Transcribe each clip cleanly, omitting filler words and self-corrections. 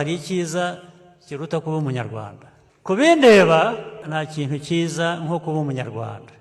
Hari icyiza kiruta kuba Umunyarwanda? Ku bindeba, nta kintu cyiza nko kuba Umunyarwanda.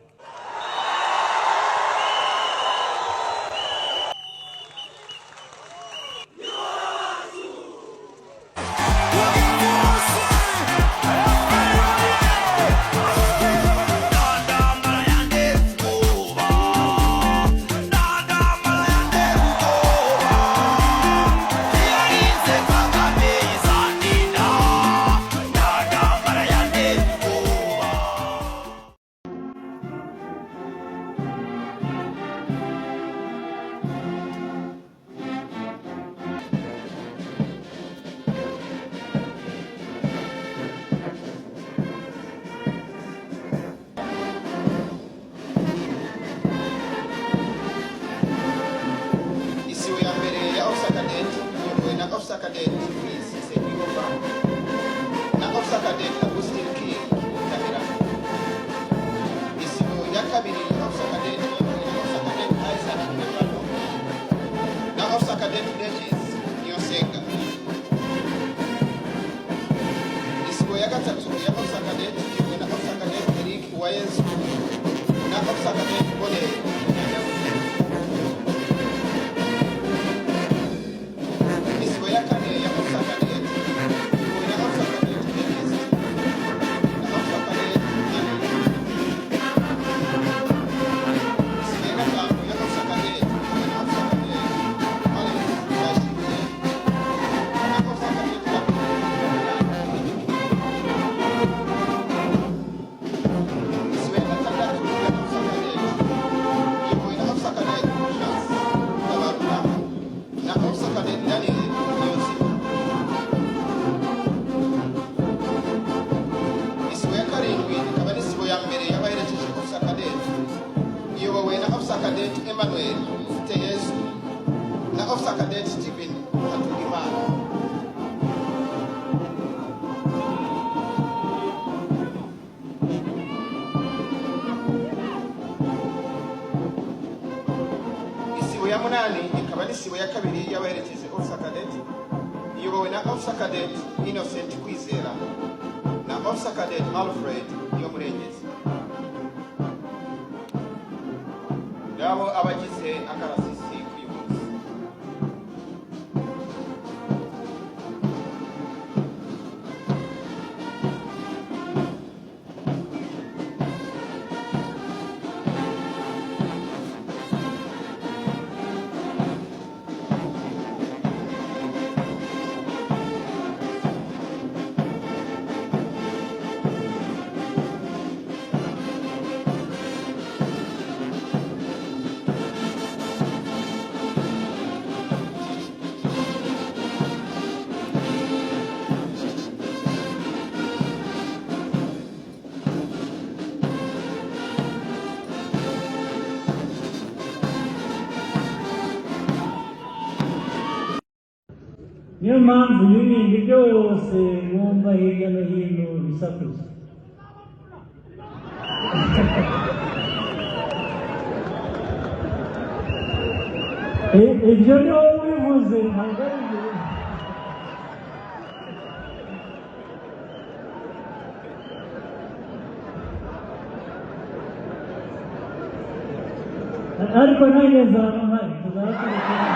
Isibo ya mbere ya Officer Cadet iyobowe na Officer Cadet Chris Nsengiyumva na Officer Cadet Augustin King Kabera. Isibo ya kabiri ya Officer Cadet iyobowe na Officer Cadet Isaac Mepano na Officer Cadet Regis Niyonsenga. Isibo ya gatatu ya Officer Cadet iyobowe na Officer Cadet Eric Uwayezu na Officer Cadet Bonheur Nyanyabuye. Isibo ya kane ya Officer Cadet iyobowe na Officer Cadet Denise na Officer Cadet Annie. Isibo ya gatanu ya Officer Cadet iyobowe na Officer Cadet Alex Ndayishimiye na Officer Cadet Gabriel. Isibo ya gatandatu ya Officer Cadet iyobowe na Officer Cadet Chance Tabarura na Officer Cadet Daniel Niyonzima. Isibo ya karindwi ikaba n'isibo ya mbere y'abaherekeje Officer Cadet iyobowe na Officer Cadet Emmanuel Ufiteyezu na Officer Cadet Stephen Hatungimana. Isibo ya munani ikaba n'isibo ya kabiri y'abaherekeje Officer Cadet iyobowe na Officer Cadet Innocent Kwizera na Officer Cadet Alfred Niyomurengezi. Ngabo abagize akarasisi k'uyu munsi. Niyo mpamvu ibi bindi byose mwumva hirya no hino bisakuza. Ibyo ni wowe ubivuze, ntabwo ari byo. Ariko nanjye nzaba mpari, tuzaba turi kumwe.